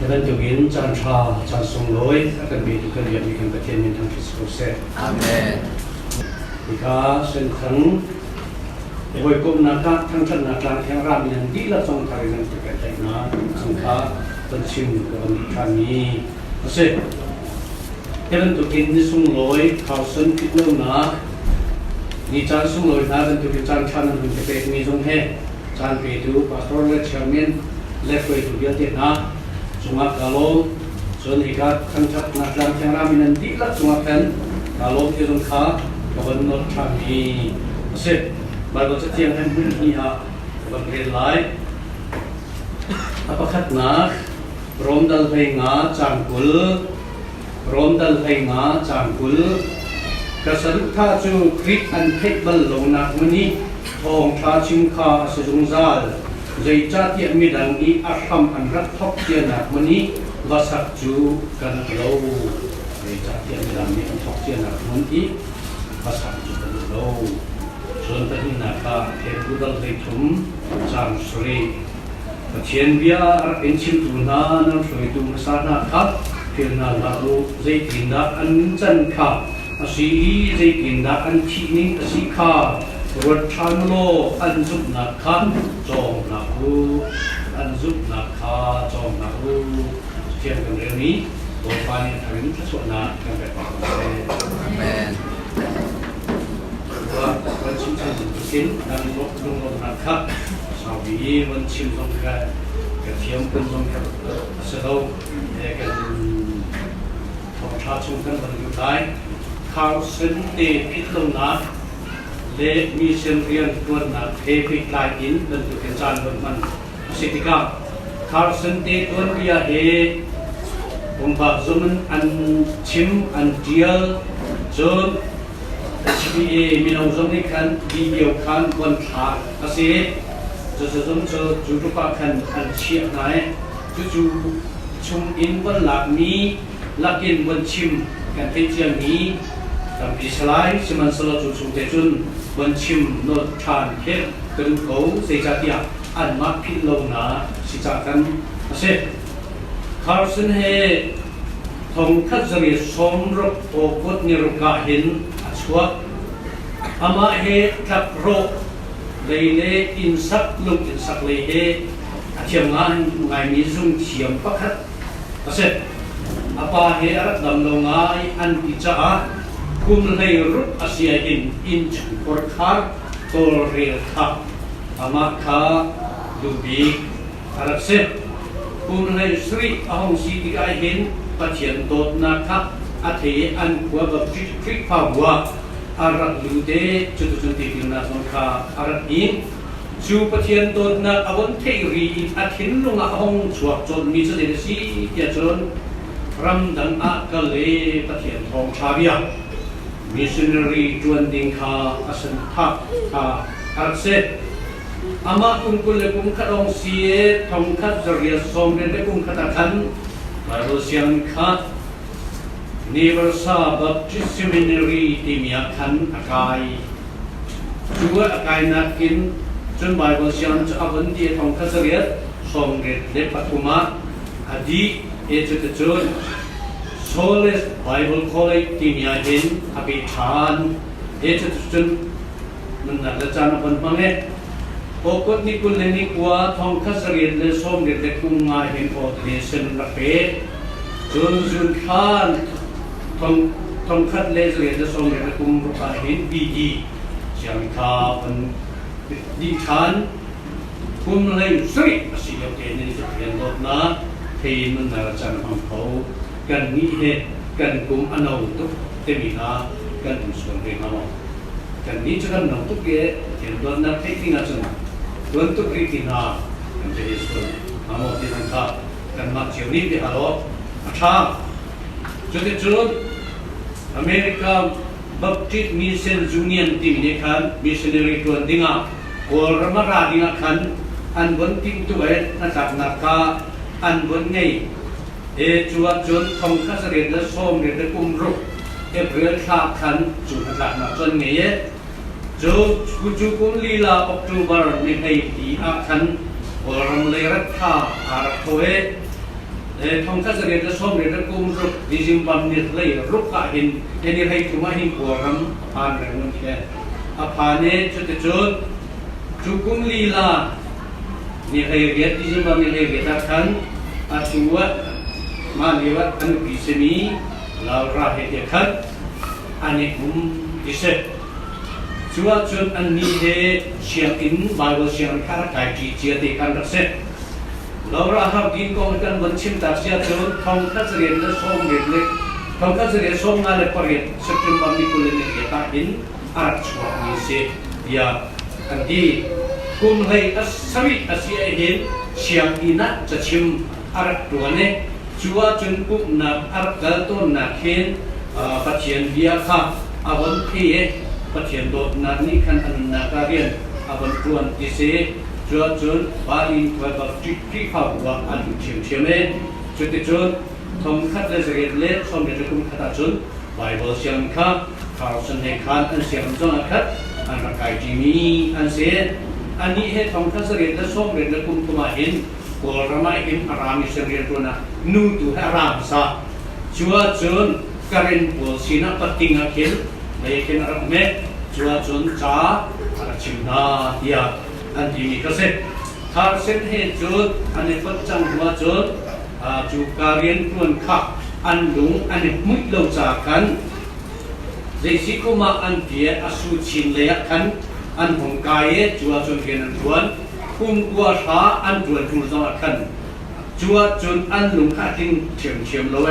Hi bantukin caan ṭha, caan sunglawi a kan petu kan biakmi kan Pathian min thangṭhat si ko seh. Amen. Hika Senthang hawikomhnak ah thangṭhatnak tlang thiang rami nan dihlak zong thar in nan ka pehtlaihnak chung kha kan chim ka van duh ṭhanmi a si. Hi bantukin ni sunglawi Carson phitlonak ni caan sunglawi hna bantukin caan ṭha nan hun ka pekmi zong he caan petu pastor le chairman le hruaitu vialte hna cungah ka lawm. Cun hika thangṭhatnak tlang thiang rami nan dihlak cungah khan ka lawm ti zong kha ka van nolh ṭhanmi a si. Baibal Cathiang he hmun hnih ah ka van rel lai. A pakhatnak Rom dal 15 caang 20, Rom dal 15 caang 20. Ka saduhthah cu Khrih an theih bal lonak hmun i thawngṭha chim kha a si zungzal. Zeicahtiah midang i a hram an rak thawk cianak hmun i va sak cu kan lo. Zeicahtiah midang nih an thawk cianak hmun i va sak cu kan lo. Cun pahnihnak ah Hebru dal 13 caang 7. Pathian bia a rak in chimtu hna nan hruaitu hmasa hna kha phil hna hlah u. Zeitindah an nuncan kha a si i zeitindah an thih ning a si kha ruat ṭhan u law an zumhnak kha cawng hna u. An zumhnak kha cawng hna u. Pathian kan relmi Bawipa nih a thar in thluachuahnak kan pek ko seh. Amen. Van chim chan bantukin nan lunglawmhnak kha saupi van chim zong kha ka thiam phun zong kha a si lo. Kan thawngṭha chung kan van lut lai. Carson te phitlonak le mission rian ṭuannak he pehtlai in bantukin caan van hman a si tikah Carson te tuanbia he pumpak zong in an chim an ṭial cun HBA mino zong nih khan video khan von thlak a si. Cucu zong cu cu tluk ah khan an chiah hna i cucu chung in von lakmi lakin von chim kan theih ciami tampi si lai. Sihmanhsehlaw cu chung te cun von chim nolh ṭhan khi ka duh ko. Zeicahtiah anmah philh lonak si ca kan a si. Carson he thongkhat zari sawmruk awkut niruk ah hin a chuak. Amah he tlakrawh lei le innsak lung innsak lei he a thiam ngaimi zungthiam pakhat a si. A pa he a rak dam lo ngai an ti caah kum 16 a si in innchungkhar khar tawlrel kha amah kha duhbik a rak si. Kum 17 a hung si tikah hin Pathian dawtnak kha a thei i an khua Baptist Khrihfabu ah a rak lut i cuticun tipilnak zong kha a rak ing. Cu Pathian dawtnak a von theih ri i a thinlung ah a hung chuak colhmi cu zei a si tiah cun ramdang ah kal i Pathian thawngṭha bia missionary ṭuan ding kha a saduhthah kha a rak si. Amah kum 21 hrawng si i thongkhat zariat sawmriat le kum khat ah khan Bible sianginn kha Nebraska Baptist Seminary timi ah khan a kai. Cu a kainak in cun Bible sianginn cu a vun dih i thongkhat zariat 93 ah a dih i cuticun Soles Bible College timi ah hin a peh ṭhan. I cuticun nunnak le caan a von hmang i awkut ni 24 thongkhat zariat le sawmriat le kum nga hin ordination rak pe. Cun June thla thongkhat le zariat le sawmriat le kum ruk ah hin BD sianginn von dih ṭhan. Kum 17 a si lio te in rian dawtnak thei in nunnak le caan a hmang kho. Kan nih he kan kum a no tuk timi hna kan um sual ve hnga maw? Kannih cu kan no tuk i Pathian dawtnak theih ding ahcun tuan tuk rih ti hna kan ti sual hnga maw ti zong kha kanmah cio nih bia hal awk a ṭha. Cuticun America Baptist Mission Union timi nih khan missionary ṭuan dingah Kawlram a ra dingah khan an von timhtuah i hnatlaknak kha an von ngei. E cu ahcun thongkhat zariat le sawmriat le kum ruk April thla khan cu hnatlaknak cu an ngei i cu cu kum lila October ni 14 ah khan Kawlram lei rat kha aa rak tho i Thongkhat 1960 December ni 16 ah hin ni 13 ah hin Kawlram a phan lengmang khi a phan i cuticun cu kum lila ni 18 December ni 18 ah khan atu ah mah lio ah a nupi simi Laura he te khan an i um ti si. Cu ahcun annih he sianginn Bible sianginn kha rak kai ṭi cia te khan rak si. Laura Hardin kong kan von chim tak si ahcun 1928 le 1958 September ni 28 ah hin a rak chuakmi si tiah an ti. Kum hlei a sarih a si ahhin sianginn ah cachim a rak ṭuan i cu ahcun pumhnak a rak kal tawnnak hin Pathian bia kha a von thei i Pathian dawtnak nih khan a nunnak ah rian a von ṭuan ti si. Cuahcun Balin Khuaibak Khrihfabu ah an lut ṭhiamṭhiam i cuticun 1928 ahcun Baibal sianginn kha Carlson he khan an sianginn zong ah khat an rak kai ṭimi an si. Anih he 1983 ah hin Kawlram ah hin a rami siang rianṭuan ah nu tu he a ra hmasa. Cu ahcun Karen pawl sinah patting ah khin lei khin a rak um i cu ahcun ca a rak chim hna tiah an timi kha si. Carson he cun an i fonh cang hnu ahcun cu ka rianṭuan kha an lung an i hmuih lo ca khan zeisi kum ah an ti a su chin lei ah khan an hung kai i cu ahcun rian an ṭuan. Kum kua hra an ṭuan hnu zong ah khan cu ahcun an lung kha a tling ṭhiamṭhiam lo i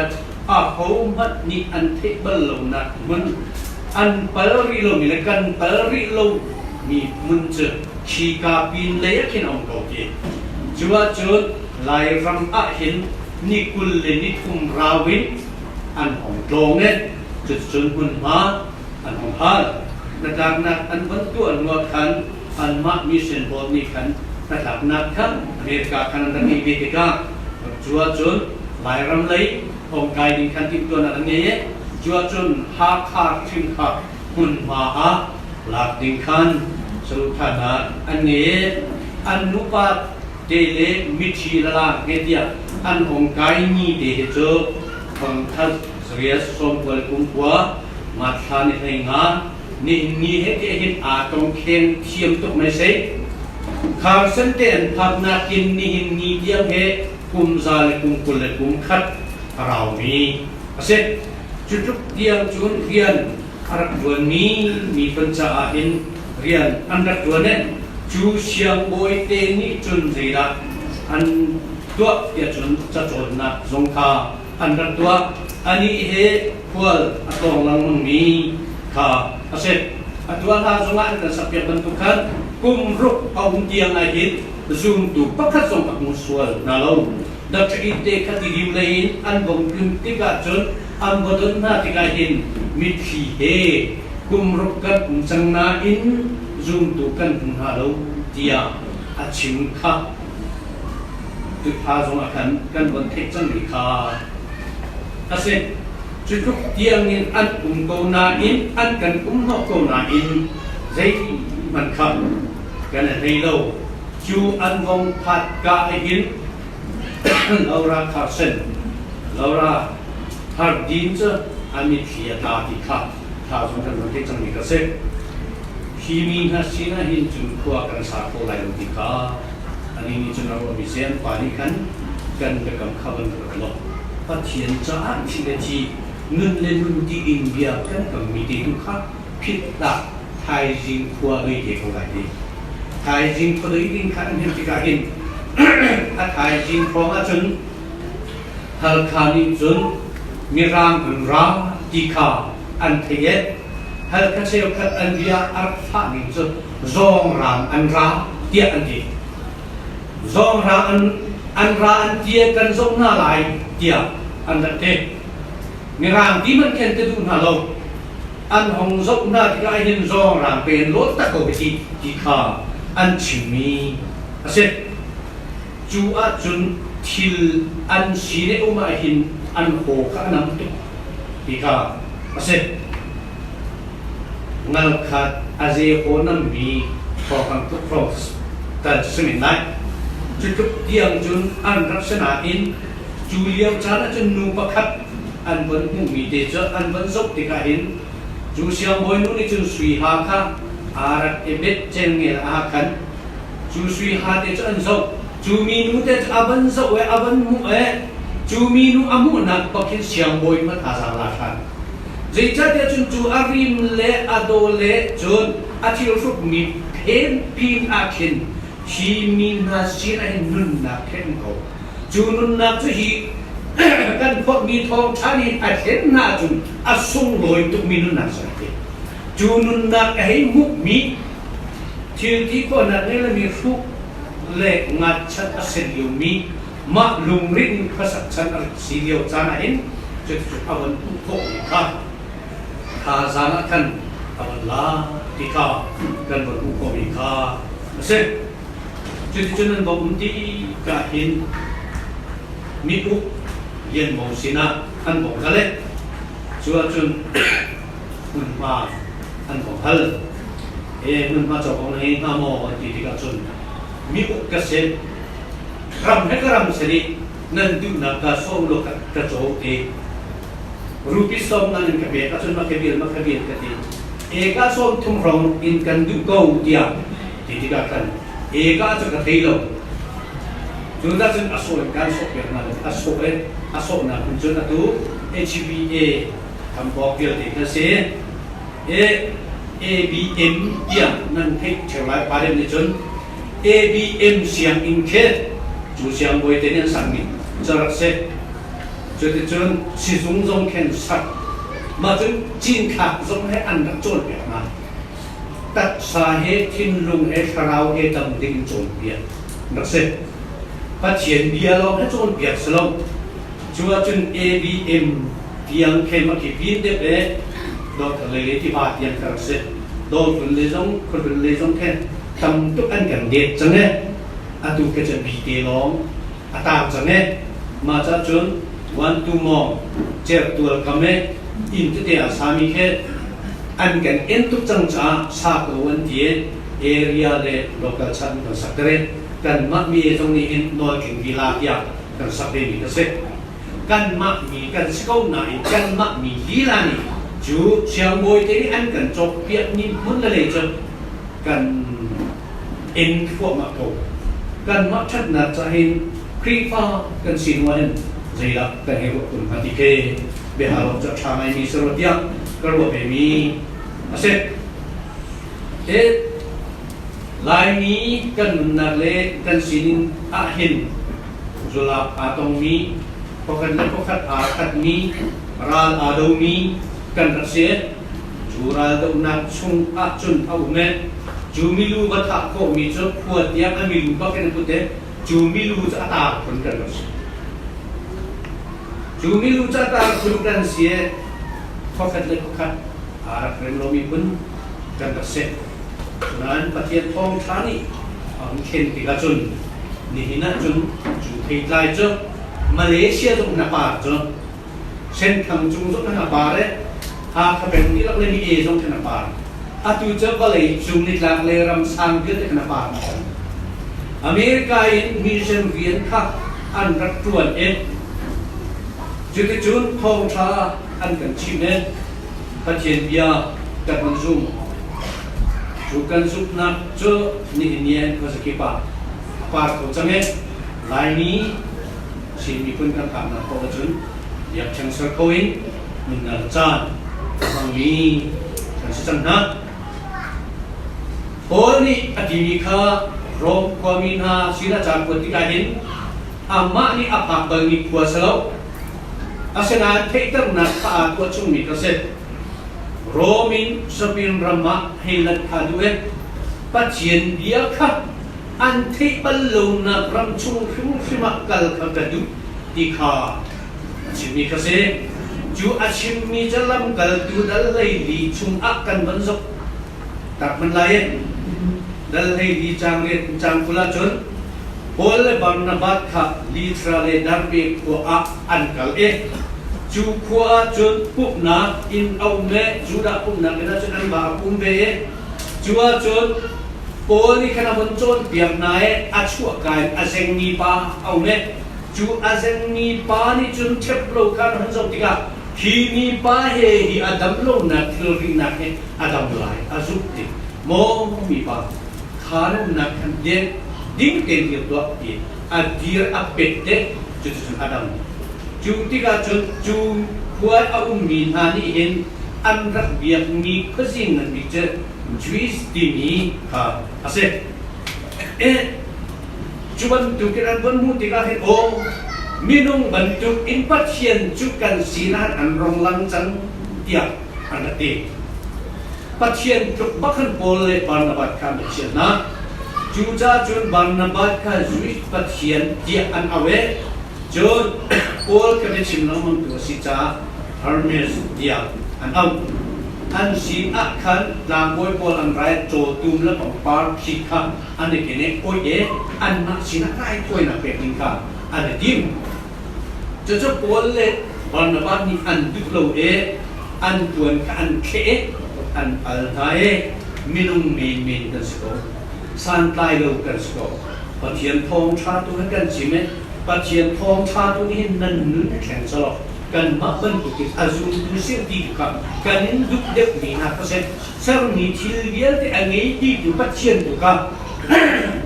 ahohmanh nih an theih bal lonak hmun an pal rih lomi le kan pal rih lomi hmun cu khika pin lei ah khin a um ko ti. Cu ahcun Lairam ah hin ni 23 rau in an hong tlawng i cuticun hmunhma an hong hal. Hnatlaknak an von tuah hnu ah khan anmah mission board nih khan hnatlaknak kha America khan an rak ngeih ve tikah cu ahcun Lairam lei hong kai ding khan timhtuahnak an ngei i cu ahcun Hakha hrim kha hmunhma ah lak ding khan saduhthahnak an ngei i an nupa te le mithi lalang he tiah an hong kai ni te hi cu 1969 Mathla ni 15 nihin ni he te hin aa tong kheng thiam tuk mai sei. Carson te an phaknak in nihin ni tiang he kum za le kum 21 a raumi a si. Cu tluk tiang cun rian a rak ṭuanmi miphun caah hin rian an rak ṭuan i cu siangbawi te nih cun zeidah an tuah tiah cun cacawnnak zong kha an rak tuah. Anih he khual a tlawng lengmangmi kha a si. A tuah hna zongah an kan sakpiak bantuk khan kum ruk a um tiang ah hin zumtu pakhat zong a hmu sual hna lo. Dr. te kha tidim lei in an vong tlun tikah cun an va don hna tikah hin mitthli he kum ruk kan um cang nain zumtu kan hmu hna lo tiah a chim kha tuthla zongah khan kan von theih cangmi kha a si. Cu tluk tiangin an um ko nain an kan um hnawh ko nain zeihmanh kha kan i hlei lo. Cu an vong phat ka hin Laura Carson, Laura Hardin cu a mitthli a tla ti kha thla zong kan von theih cangmi ka si. Hi mi hna sinah hin cun khua kan sa kho lai lo ti kha anih nih cun a ruahmi si. An pa nih khan kan biakam kha van ruat law Pathian caah thi le thi, nun le nun tiin bia kan kammi te tu kha philh hlah. Thaizing khua doi te ko lai ti. Thaizing khua doi ding kha an him tikah hin a thaizing hrawng ahcun Halkha nih cun Mirang an ra ti kha an thei i Halkha cheukhat an bia a rak fah ning cu zawngrang an ra tiah an ti. Zawngrang an ra an ti kan zoh hna lai tiah an rak ti. Mirang ti hmanh khin ti duh hna lo. An hong zoh hna tikah hin zawngrang pe in lawn tak ko ti ti kha an chimmi a si. Cu ahcun thil an si le um ah hin an haw kha a nam tuk ti kha a si. Ngal khat a ze haw nammi hrawkhrang tuk hrawng tal cu si men lai. Cu tluk tiang cun an rak si nain. Cu lio caan ahcun nu pakhat an von hmuhmi te cu an von zoh tikah hin cu siangbawinu nih cun sui ha kha aa rak i bet celngel ah khan cu sui ha te cu an zoh. Cu minu te cu a van zoh i a van hmuh i cu minu a hmuhnak bak hin siangbawi hmanh thazaang la ṭhan. Zeicahtiah cun cu a rim le a daw le cun a thil hrukmi phen pin ah khin hi mi hna sinah hin nunnak khen ko. Cu nunnak cu hi kan phorhmi thawngṭha nih a thlen hna ahcun a sunglawi tukmi nunnak si a ti. Cu nunnak a hei hmuhmi thil ti khawhnak ngei lomi hruk le ngakchan a si liomi mah lungrin in khuasak chan a rak si lio caan ah hin cuticun a von hmuh khawhmi kha thazaang ah khan a von la ti kha kan von hmuh khawhmi kha a si. Cuticun an va um ti ka hin mi uk Lian Mo sinah an vong kal i cu ahcun hmunhma an vong hal. E hmunhma cawk awk na ngei hnga maw an ti tikah cun mi uk ka si ram he ka ram sin i nan duhnak ka sawm law ka caw ti rupi sawm nan in ka pek ahcun ma ka bil ma ka bil ka ti eka sawm thum hrawng in kan duh ko tiah ti tikah khan eka cu ka thei lo cu dah cun a sawh in kan sawh piak hna a sawh i a sawhnak in cun atu HBA kan bawk vialte kha si e ABM tiah nan theih ṭheo lai pa nih cun ABM sianginn khi cu siangbawi te nih an sakmi cu rak si. Cuticun sizung zong khin sak. Mah cun cinthlak zong he an rak cawnpiak hna. Taksa he thinlung he thlarau he dam ding in cawnpiak rak si. Pathian bia lawng he cawnpiak si lo. Cu ahcun ABM tiang khe mah khi pin deuh le dawtthar lei le tiva tiang kha rak si. Dawtlun lei zong khuahlun lei zong khe tam tuk an kan det cang e. Atu khe cu bite lawng a tang cang e. Mah ca cun one two mong certual kam e inn tete ah sami khe an kan en tuk cang caah sa ko an ti e area le local chan kan sak tere kanmah mi zong nih hin nawltling vila tiah kan sak ve mi ka si. Kanmah mi kan si ko nain kanmah mi lila nih cu siangbawi te nih an kan cawkpiak mi hmun le lei cu kan en thluahmah ko. Kanmah ṭhatnak ca hin Khrihfa kan si hnu ahhin zeidah kan hei ruah kun hnga ti khi biahal awk cu a ṭha ngaimi si rua tiah ka ruah vemi a si. Hi Laimi kan nunnak le kan sining ahhin zulak aa tongmi, pakhat le pakhat aa khatmi, ral aa domi kan rak si. Cu raldohnak chung ahcun a um i cu milu va thah khawhmi cu khua tiang a milu bak in a put i cu milu cu a tar phun kan rak si. Cu milu cu a tar phun kan si i khuakhat le khuakhat aa rak rem lomi phun kan rak si. Nain Pathian thawngṭha nih a hun thlen tikah cun nihin ah cun cu theitlai cu Malaysia zong na par cu Senthang cung zong na par i Hakha peng dihlak le mi e zong khan a par. Atu cu vawlei cung nitlak le ram sang vialte khan a par cang. America in mission rian kha an rak ṭuan i cuticun thawngṭha an kan chimh i Pathian bia kan hun zum. Cu kan zumhnak cu nihin ni ah khuazakip ah a par kho cang i Laimi Chin miphun kan phaknak paoh ahcun biakṭheng ser kho in nunnak caan a hmangmi kan si cang hna. Paul nih a timi kha Rom khuami hna sinah ca kuat tikah hin amah nih a phak balmi khua si lo. Asinain theihternak kha aa tuah chungmi kha si. Rom in Spain ram ah hei lanh kha duh i Pathian bia kha an theih bal lonak ram chung hrimhrim ah kal kha ka duh ti kha a chimmi kha si. Cu a chimmi cu lamkaltu dal 14 chung ah kan van zok tak hman lai i dal 14 caang riat caang 20 ahcun Paul le Barnabas kha Lystra le Derbe khua ah an kal i cu khua ah cun pumhnak inn a um i Judah pumhnak inn ah cun an va a pum ve i cu ah cun Paul nih khan a vun cawnpiak hna i a chuahka in a zengmi pa a um i. Cu a zengmi pa nih cun ṭhep lo kha an hun zoh tikah hi mipa he hi a dam lonak thilrinak he a dam lai a zumh ti maw mipa kha na umnak khan deng ding tein dir tuah ti a dir a pet te cuticun a dam. Cu tikah cun cu khua a ummi hna nih hin an rak biakmi khuazing ngan bik cu Jewish timi kha a si. Cu bantukin an von hmuh tikah hin aw minung bantuk in Pathian cu kan sinah an rong lang cang tiah an rak ti. Pathian tluk bak khan Paul le Barnabas kha an chiah hna. Cucaah cun Barnabas kha Jewish Pathian tiah an auh i cun Paul kha biachim lengmang tu a si caah Hermes tiah an auh. An sin ah khan tlangbawi pawl an rai cawtum le pangpar thi kha an i ken i awih i anmah sinah raithawinak pek ding kha an i tim. Cucu Paul le Barnabas nih an duh lo i an puan kha an thleh i an al hna i minung menmen kan si ko, santlai lo kan si ko. Pathian thawngṭha tu he kan chim i Pathian thawngṭha tu nih hin nan nun a thleng selaw kanmah bantukin a zumtu si ti tu kha kan in duh deuhmi hna kha si. Sermi thil vialte a ngei ti tu Pathian tu kha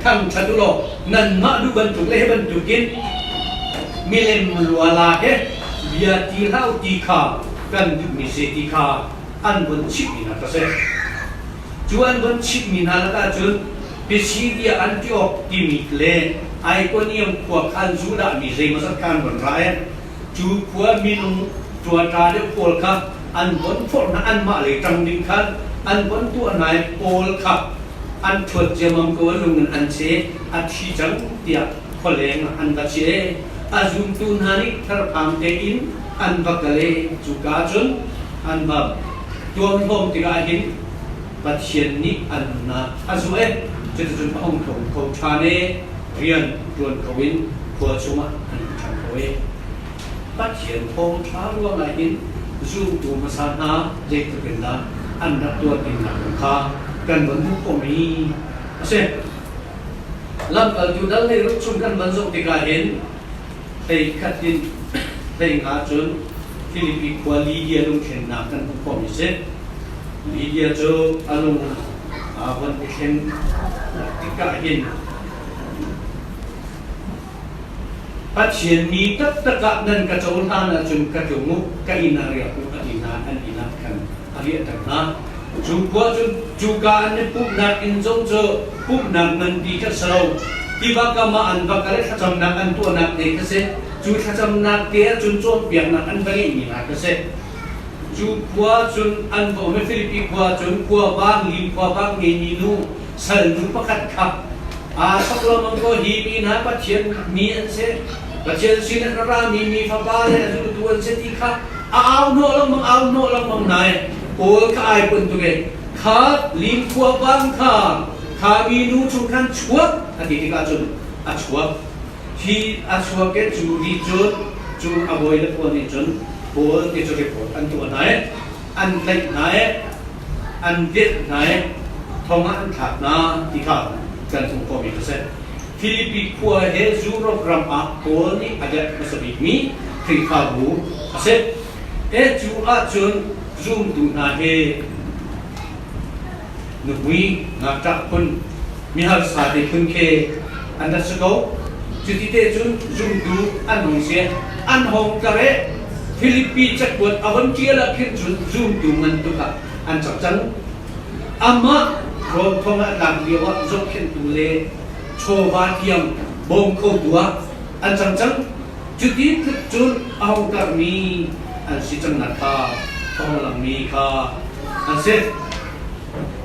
thangṭhat u law nanmah duh bantuk le hi bantukin milem luala he bia ti hlah u ti kha kan duhmi si ti kha an vun chimhmi hna kha si. Cu an vun chimhmi hna lakah cun Pisidia Antioch timi le Ikonium khua khan Judah mi zeimawzat kha an vun ra i cu khua minung ṭuaṭa deuh pawl kha an von phorh hna, anmah lei ṭang ding khan an von tuah hna i Paul kha an ṭhuat ciammam ko, a lung in an che, a thi cang tiah khualeng ah an va chiah. A zumtu hna nih therphang tein an va kal i cuka cun an va tuamhlawm tikah hin Pathian nih a nunnak a zuah i cuticun a hung tlung kho ṭhan i rian ṭuan kho in khua chungah an lut ṭhan kho i Pathian thawngṭha ruangah hin zumtu hmasa hna zeitluk in dah an rak tuar dingnak kong kha kan von hmuh khawhmi a si. Lamkaltu dal 16 chung kan von zoh tikah hin 11 in 15 cun Filipi khua Lydia lungthlennak kan hmuh khawhmi a si. Lydia cu a lung aa von i thlen tikah hin Pathian mi taktak ah nan ka cohlan ahcun ka tlung u, ka inn ah riak u a ti hna, an inn ah khan a riahter hna. Cu khua cu cuka an i pumhnak inn zong cu pumhnak nganpi kha si lo. Tiva kam ah an va kal i thlacamnak an tuahnak te kha si. Cu thlacamnak te ah cun cawnpiaknak an va ngeihmi hna kha si. Cu khua cun an va um i Filipi khua cun khua vang lim khua vang ngeimi nu salnu pakhat kha Aa sok lengmang ko hi mi hna Pathian mi an si. Pathian sin a rami mi fapa le a zultu an si ti kha a au hnawh lengmang au hnawh lengmang hna i Paul kha ai pun tuk i kha limkhua bang kha kha minu chung khan chuak a ti tikah cun a chuak. Hi a chuak i cu ri cun cu a bawi le pawl nih cun Paul ti cu report an tuah hna i an tlaih hna i an velh hna i thong ah an thlak hna ti kha kan hmuh khawhmi a si. Filipi khua he Europe ram ah Paul nih a derh hmasa bikmi Khrihfabu a si. E cu ahcun zumtu hna he nuhmui ngakṭah phun miharsa te phun khi an rak si ko. Cuti te cun zumtu an hung si. An hong tlar i Filipi cakuat a von ṭial ah khin cun zumtu ngan tuk ah an cang cang. Amah Rom thong ah tlak lio ah zohkhenhtu le chawva tiang bawm khotu ah an cang cang. Cuti tluk cun a hung karhmi an si cangnak kha thawng langmi kha an si.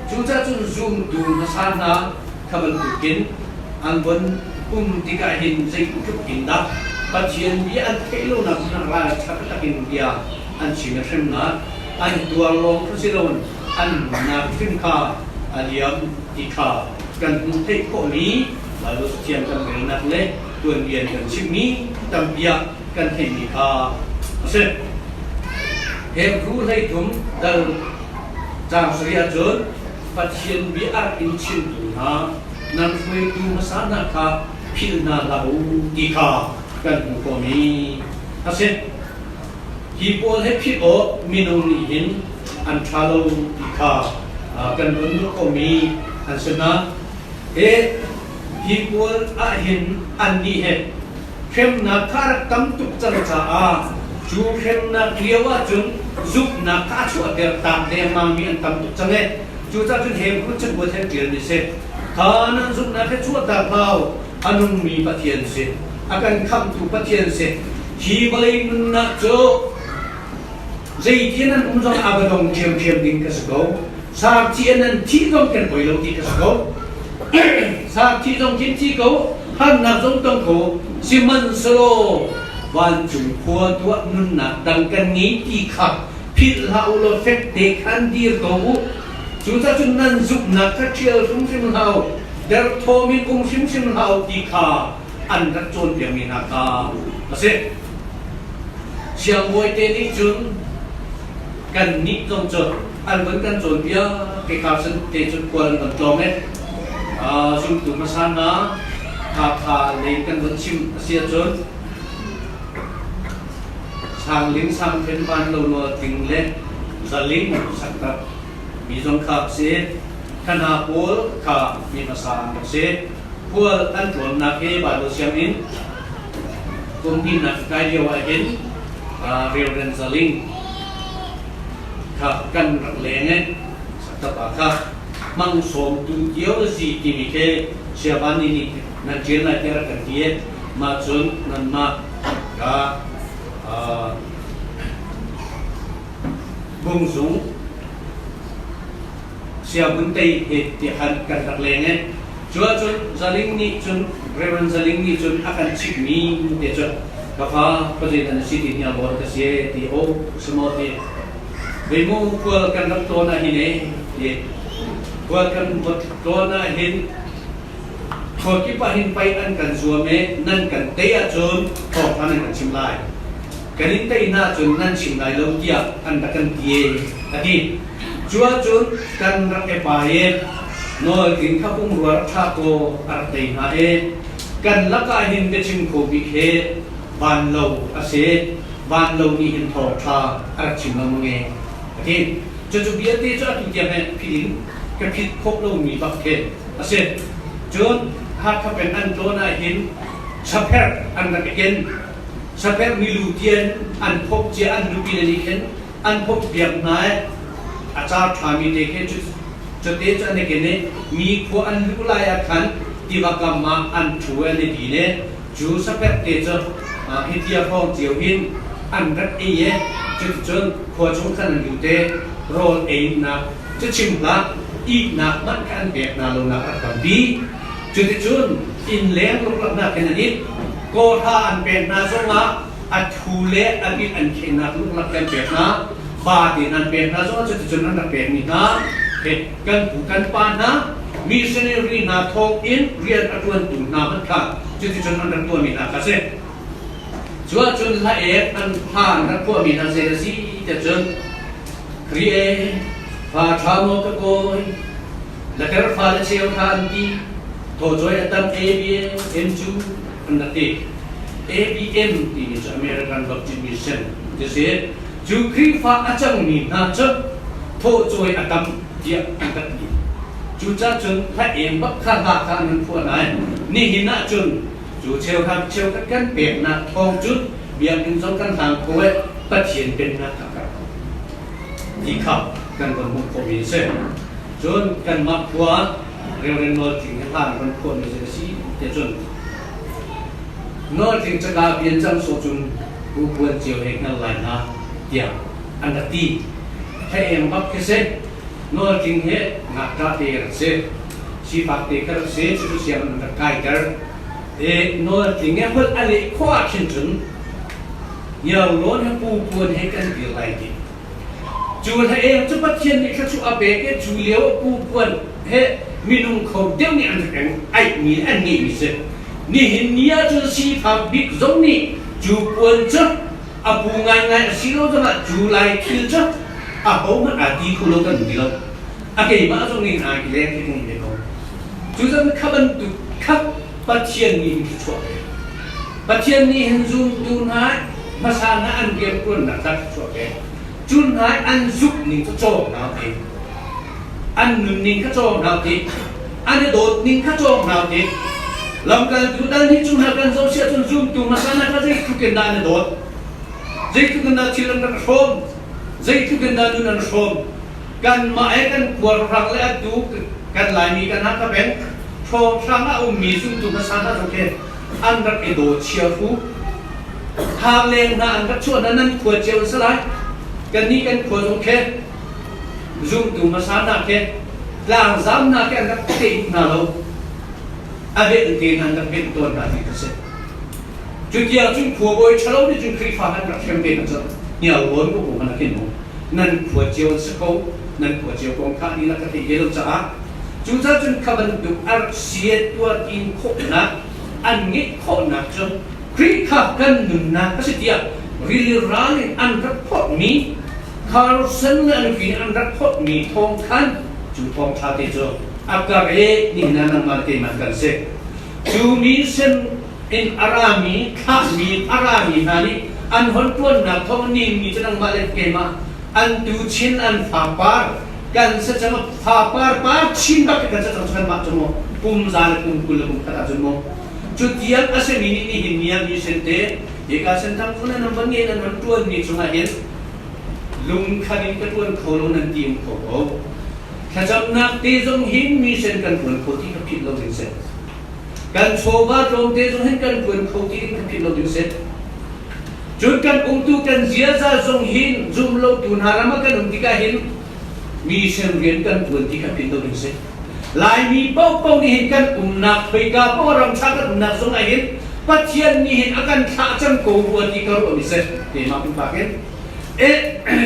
Cucaah cun zumtu hmasa hna kha bantukin an von um tikah hin zeitluk in dah Pathian bia an theih lonak hmanh ah ralṭha taktak in bia an chim i hremnak an tuar lawng kha si loin an nunnak hrim kha a liam ti kha kan hmuh theih khawhmi Bible Cathiang kan relnak le tuanbia kan chimmi tampi ah kan theihmi kha a si. Hebru 13 dal caang sarih ahcun Pathian bia a rak in chimtu hna nan hruaitu hmasa hna kha philh hna hlah u ti kha kan hmuh khawhmi a si. Hi pawl he philh awk minung nih hin an ṭha lo ti kha kan vun duh komi an si hna. Hi hi pawl ahhin annih he hremnak kha a rak tam tuk cang caah cu hremnak lio ahcun zumhnak kha a chuahter tak dengmangmi an tam tuk cang i cucaah cun Hebrew cakuat he ṭialmi si. Kha nan zumhnak he chuahtak hlah u, a nungmi Pathian si, a kan khamhtu Pathian si. Hi vawlei nunnak cu zeitin an um zong a va dong ṭhiamṭhiam ding ka si ko. Sarthi an an thih zong kan poi lo ti ka si ko. Sarthi zong khin thi ko, harnak zong tong ko. Sihmanhsehlaw vancung khua tuah nunnak dang kan ngei ti kha philh hlah u law fek te khan dir ko u. Cucaah cun nan zumhnak kha ṭhial hrimhrim hlah u, derthawm in um hrimhrim hlah u ti kha an rak cawnpiakmi hna kha a si. Siangbawi te nih cun kannih zong cu an vun kan cawnpiak ke Carson te cu khual an van tlawng i zumtu hmasa hna Hakha lei kan vun chim a si ahcun Sangling Sangthen Van Lo Nawl Tling le Zaling Saktak mi zong kha a si. Khana pawl kha mi hmasa an rak si. Khual an tlawnnak hi Baibal sianginn kum hnihnak kai lio ah hin Reverend Zaling kha kan rak leng i Saktak ah kha hmang sawmtu cio na si timi khi Siavan nih nan ṭial lai tiah rak kan ti i mah cun nanmah ka Bungzung Sianginn tei he tiah kan rak leng i cu ahcun Zaling nih cun Reverend Zaling nih cun a kan chimhmi te cu ka fa khuazei na si ti hnialbawn ka si e ti aw si maw ti vei mu khual kan rak tlawn ah hin e ti khual kan tlawn ah hin khual kip ah hin pei an kan zuam e nan kan tei ahcun thawngtha nan kan chim lai kan in tei hna cun nan chim lai lo tiah an rak kan ti e a ti. Cu ahcun kan rak i pa i nawl tling kha pumrua rak thlah kaw a rak tei hna i kan lakah hin biachim kho bik hi vanlo a si. Vanlo nih hin thawngṭha a rak chim lengmang e a ti. Cucu vialte cu atu tiang he phit in ka phit khawh lomi bak khi a si. Cun Hakha peng an tlawn ah hin chapherh an rak i ken. Chapherh milu tian an phawk cia an nupi le nih khin an phawkpiak hna i a car ṭhami te khi cute cu an i ken i mi khua an luh lai ah khan tiva kam ah an ṭhu i an i din i cu sapek te cu hitia hrawng cio hin an rak ei i cuticun khua chung khan an lut i rawl einak cu chim hlah ihnak hmanh kha an pek hna lonak rak tampi. Cuticun innleng luklaknak in an it. Kawhra an pek hna zongah a thu le a bit an khennak luklak kan pek hna. Ba tein an pek hna zongah cuticun an rak pekmi hna kan pu kan pa hna missionary hna thawng in rian a ṭuantu hna hmanh kha cuticun an rak tuahmi hna kha si. Cu ahcun hla ek an hla an rak phuahmi hna zei a si tiah cun Kri e fa ṭha maw ka kawi Laker fale cheu kha an ti. Thawcawi a tam ABM cu an rak ti. ABM timi cu American Baptist Mission ti si. Cu Khrihfa a cangmi hna cu thawcawi a tam tiah an rak ti. Cucaah cun hla em bak kha hla kha an phuah nain nihin ah cun cu cheukhat cheukhat kan peknak thawng cun biakinn zong kan hlang kho i Pathian pennak kha kan ti kha kan van hmuh khawhmi a si. Cun kanmah khua Reverend Nawl Tling he hlan kan phuahmi cu a si tiah cun Nawl Tling caka bian cang sawh cun Pu Buan Cio he hngal lai hna tiah an rak ti. Thla eng bak khi si. Nawl Tling he ngakṭah te rak si. Sifak te kha rak si. Cucu sianginn an rak kaiter. E Nawl Tling he holh a leh khawh ah khin cun Ngiaurawn he Pu Puan he kan dir lai ti. Cu hla eng cu Pathian nih thluachuah a pek i cu lio ah Pu Puan he minung kho deuh nih an rak eng aihmi le an ngeihmi si. Nihin ni ahcun sifak bik zong nih cu puan cu a pu ngaingai a si lo zongah cu lai thil cu a hohmanh aa ti kho lo kan ti lo. A keimah zong nih ai leng hi kan ve ko. Cu zan kha bantuk kha Pathian nih hin thluachuah a pek. Pathian nih hin zumtu hna hmasa hna an rianṭuannak kha chuak e. Cu hna an zumh ning cu cawng hna ti. An nunning kha cawng hna ti. An i dawt ning kha cawng hna ti. Lamkaltu dal nih cu hna kan zoh si ahcun zumtu hmasa hna kha zeitluk in dah an i dawt? Zeitluk in dah thil an rak hrawm? Zeitluk in dah nun an hrawm? Kanmah he kan khualhrang le atu kan Laimi kan Hakha peng hrawnghrang ah a ummi zumtu hmasa hna zong khi an rak i daw chiahru. Thang leng hna an rak chuah hna nan khua cio an si lai. Kannih kan khua zong khi zumtu hmasa hna khi tlangzam hna khi an rak teh hna lo. A velh te hna an rak velh tawn hna ti a si. Cutiang cun khuabawi ṭhalo nih cun Khrihfa an rak hrem ve hna cu hnialrawn ko ko hmanh a khin mu. Nan khua cio an si ko, nan khua cio kong kha ni la ka theih ve lo caah cucaah cun kha bantuk a rak sia tuartin khawhnak an ngeih khawhnak cu Khrih kha kan nunnak a si tiah rili ral in an rak phorhmi Carlson le an nupi nih an rak phorhmi thawng khan cu thawngṭha te cu a kar i nihin ah nangmah le keimah kan si. Cu mi sin in a rami, thlahmi a rami hna nih an hon ṭuannak thawng nin mi cu nangmah le keimah an tu chin an fapar kan si cang fapar par chin bak kan si cang kanmah cu maw kum za le kum 20 le kum khat ahcun maw cu tiang a simi nih nihin ni ah mi sin te hika senthang phun an van nge nan van ṭuan mi cungah hin lungkhan in ka ṭuan kho lo nan ti um kho ko Thlacamnak te zong hin mi sen kan ṭuan kho ti kha philh lo ding si. Kan chawva tlawmte zong hin kan ṭuan kho ti kha philh lo ding si. Cun kan umtu kan ziaza zong hin zum lotu hna ram ah kan um tikah hin mi sen rian kan ṭuan ti kha philh lo ding si. Laimi paohpaoh nih hin kan umnak khoika paoh ram ṭha kan umnak zong ah hin Pathian nih hin a kan thlah cang ko rua ti ka ruah mi si. Keimah pumpak in.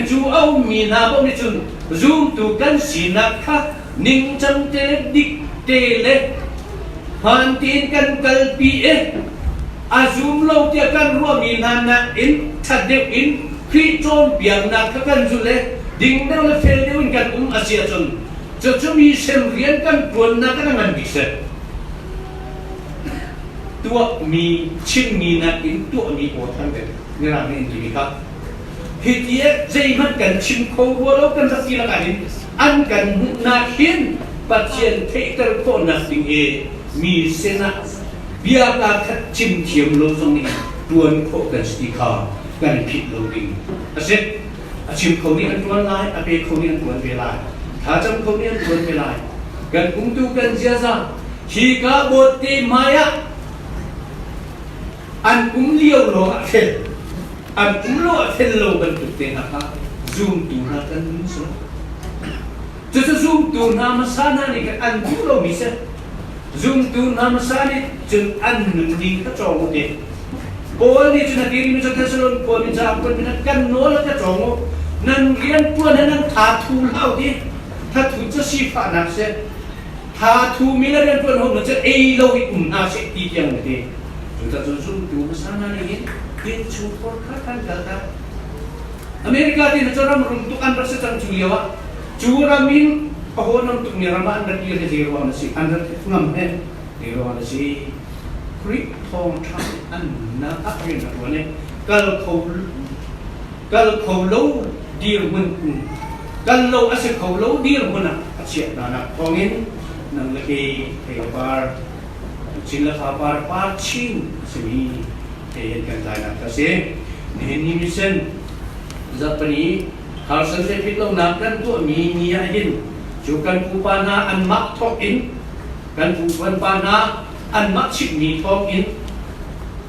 Cu a ummi hna paoh nih cun zumtu kan sinak kha ningcang te le dik te le hmaan tein kan kalpi i a zum lo tiah kan ruahmi hna nakin ṭhat deuh in Khrih cawnpiaknak kha kan zulh i ding deuh le fel deuh in kan um a si ahcun cucu mi sem rian kan ṭuannak kan a ngan bik si. Tuahmi chimmi nakin tuahmi aw thang deuh. Mirang nih an timi kha hi ti zeihmanh kan chim kho rua lo kan rak ti lakah hin an kan hmuhnak hin Pathian theihter khawhnak ding i mi sinah bia kaa khat chim thiam lo zong in ṭuan khawh kan si ti kha kan philh lo ding a si. A chim kho nih an ṭuan lai, a pe kho nih an ṭuan ve lai, thlacam kho nih an ṭuan ve lai. Kan umtu kan ziaza hi ka bawtte hmai ah An um lio lawng ah fel, an um lo ah fel lo bantuk te hna kha zumtu hna kan nun si lo. Cucu zumtu hna hmasa hna nih khan an duh lomi si. Zumtu hna hmasa nih cun an nunning kha cawng u ti. Paul nih cun a ti mi cu Thessalon khua mi caah kuat mi kan nawl a ka cawng u. Nan rian ṭuan he nan tha thu hlah u ti. Thathu cu sifahnak si. Tha thumi le rianṭuan ho cu ei lo i um hna seh ti tiang na ti. Cucacun zumtu hmasa hna nih hin innchungkhar kha kan kaltak. America ti na cu ram rum tuk an rak si cang cu lio ah cu ram in a hawnam tuk mi ram ah an rak kir hi zei ruang na si an rak ngam he zei ruang na si Khrih thawngṭha an nunnak ah rian a ṭuan i kal kho kal kho lo dirhmun um kal lo a si kho lo dirhmun ah a chiah hnanak thawngin nang le kei thei le par chin le fa par par chin a simi thei hin kan tlainak a si. Nihin ni mission zarhpini Carson le phit lonak kan tuahmi ni ah hin cu kan pupa hna anmah thawk in kan pupa hna anmah chimhmi thawng in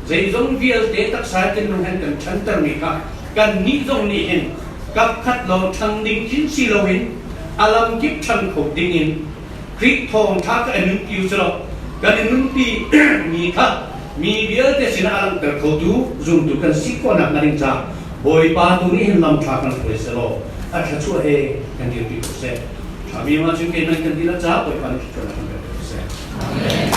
zeizong vialte taksa thinlung hen kan ṭhantermi kha kannih zong nih hin kapkhat lawng ṭhang ding chin si loin a lamkip ṭhang kho dingin Khrih thawngṭha kha i nunpi u selaw kan i nunpi mi kha mi vialte sinah a langhter khotu zumtu kan si khawhnak hnga ding caah Bawipa tu nih hin lam ṭha kan hruai selaw a thluachuah he kan dirpi ko seh. Ṭhami ma cun keimah kan ti la caah Bawipa nih thluachuahnak kan pek ko seh. Amen.